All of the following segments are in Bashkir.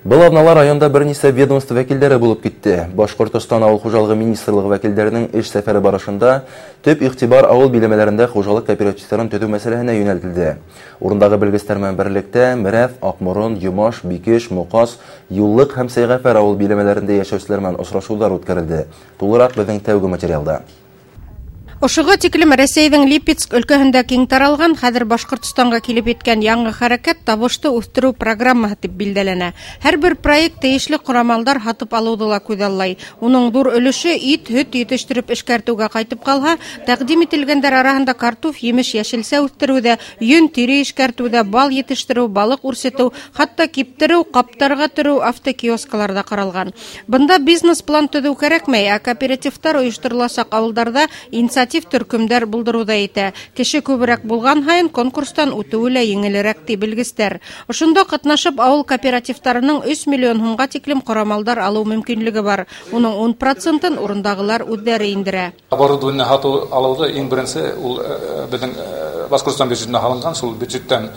Был аҙнала районда бер нисә ведомство вәкилдәре булып китте. Башҡортостан Ауыл хужалығы министрлығы вәкилдәренең эш сәфәре барышында төп иғтибар ауыл биләмәләрендә хужалыҡ кооперативтарын төҙөү мәсьәләһенә йүнәлтелде. Урындағы белгестәр менән берлектә Мерәҫ, Аҡморон, Йомаш, Бикеш, Моҡас, Юллыҡ һәм Сәйғәфәр ауыл биләмәләрендә йәшәүселәр менән осрашыуҙар үткәрелде. Тулыраҡ беҙҙең тәүге материалда. Ошоға тиклем Рәсәйҙең Липецк өлкәһендә киң таралған, хәҙер Башҡортостанға килеп еткән яңы хәрәкәт табышты үҫтереү программаһы тип билдәләнә. Һәр бер проект тейешле ҡорамалдар һатып алыуҙы ла күҙаллай. Уның ҙур өлөшө ит, һөт етештереп эшкәртеүгә ҡайтып ҡалһа, тәҡдим ителгәндәр араһында картуф, емеш, йәшелсә үҫтереүҙә, йөн, тире эшкәртеүҙә, бал етештереү, балыҡ үрсетеү, хатта киптереү, ҡаптарға төрөү автокиоскалар ҙа ҡаралған. Бында бизнес-план төҙөү кәрәкмәй, ә кооперативтар ойоштороласаҡ ауылдарҙа инициатив төркөмдәр булдырыу ҙа етә. Кеше күберәк булған һайын конкурстан үтеүе лә еңелерәк, ти белгестәр. Ошонда ҡатнашып ауыл кооперативтарының 3 миллион һумға тиклем ҡорамалдар алыу мөмкинлеге бар. Уның 10%-ын урындағылар үҙҙәре индерә. Оборудование һатыу алыуҙы иң беренсе ул беҙҙең Башҡортостан бюджетына һалынған, шул бюджеттан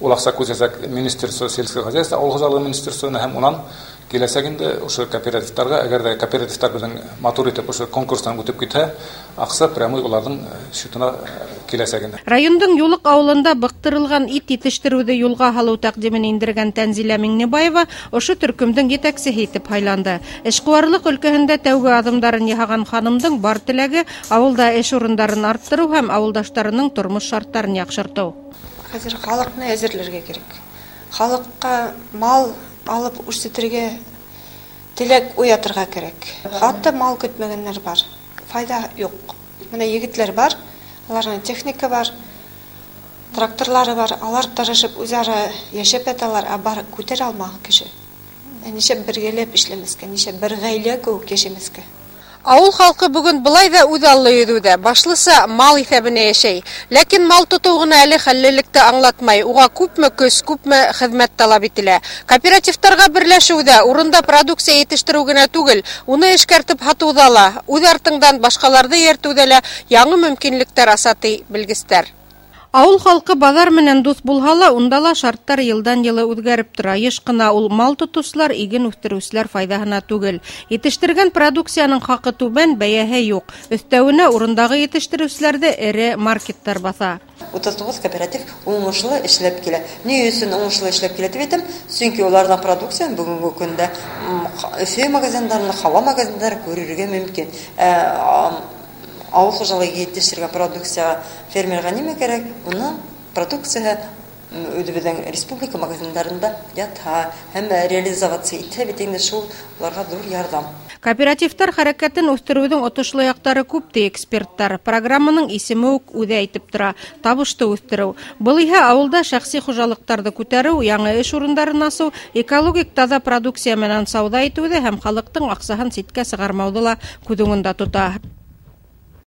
ул аҡса күсәсәк Министерство сельского хозяйства, ауыл хужалығы министерствоһына һәм унан киләсәк инде ошо кооперативтарға. Әгәр ҙә кооперативтар беҙҙең матур итеп ошо конкурстан үтеп китһә, аҡса прямой уларҙың счетына киләсәк инде. Райондың Юлыҡ ауылында быҡтырылған ит етештереүҙе юлға һалыу тәҡдимен индергән Тәнзилә Миңнебаева ошо төркөмдөң етәксеһе итеп һайланды. Эшҡыуарлыҡ өлкәһендә тәүге аҙымдарын яһаған ханымдың бар теләге ауылда эш урындарын арттырыу һәм ауылдаштарының тормош шарттарын яҡшыртыу. Хәҙер халыҡны әҙерләргә кәрәк. Халыҡҡа мал алып үрсетергә теләк уятырға кәрәк. Хатта мал көтмәгәндәр бар. Файҙа юҡ. Бына егетләр бар, аларның техника бар, тракторлары бар. Алар тырышып үҙ-ара йәшәп яталар, ә бар күтәрә алмаған кеше. Ә нишләп бергәләп эшләмәҫкә, нишләп бер ғаилә кеүек йәшәмәҫкә? Ауыл халҡы бөгөн былай ҙа үҙ аллы йөҙөүҙә, башлыса мал иҫәбенә йәшәй. Ләкин мал тотоу ғына әле хәллелекте аңлатмай, уға күпме көс, күпме хеҙмәт талап ителә. Кооперативтарға берләшеүҙә урында продукция етештереү генә түгел, уны эшкәртеп һатыуҙа ла, үҙ артыңдан башҡаларҙы эйәртеүҙә лә яңы мөмкинлектәр аса, ти белгестәр. Ауыл халҡы баҙар менән дуҫ булһа ла, унда ла шарттар йылдан йылы үҙгәреп тора. Йыш ҡына ул мал тотоусылар, иген үҫтереүселәр файҙаһына түгел. Етештергән продукцияның хаҡы түбән, бәйәһе юҡ. Өҫтәүенә урындағы етештереүселәрҙе эре маркеттар баҫа. 39 кооператив уңышлы эшләп килә. Ни өсөн уңышлы эшләп килә тип әйтәм? Сөнки уларҙың продукцияһын бөгөнгө көндә Өфө магазиндарында, ҡала магазиндарында күрергә мөмкин. Ауыл хужалығы етештергән продукцияға фермерға нимә кәрәк? Уның продукцияһы үҙебеҙҙең республика магазиндарында ята һәм реализоваться итә бит инде, шул уларға ҙур ярҙам. Кооперативтар хәрәкәтен үҫтереүҙең отошло яҡтары күп, ти эксперттар. Программаның исеме үк үҙе әйтеп тора: табышты үҫтереү. Был иһә ауылда шәхси хужалыҡтарҙы күтәреү, яңы эш урындарын асыу, экологик таҙа продукция менән сауҙа итеүҙе һәм халыҡтың аҡсаһын ситкә сығармауҙы ла күҙ уңында тота.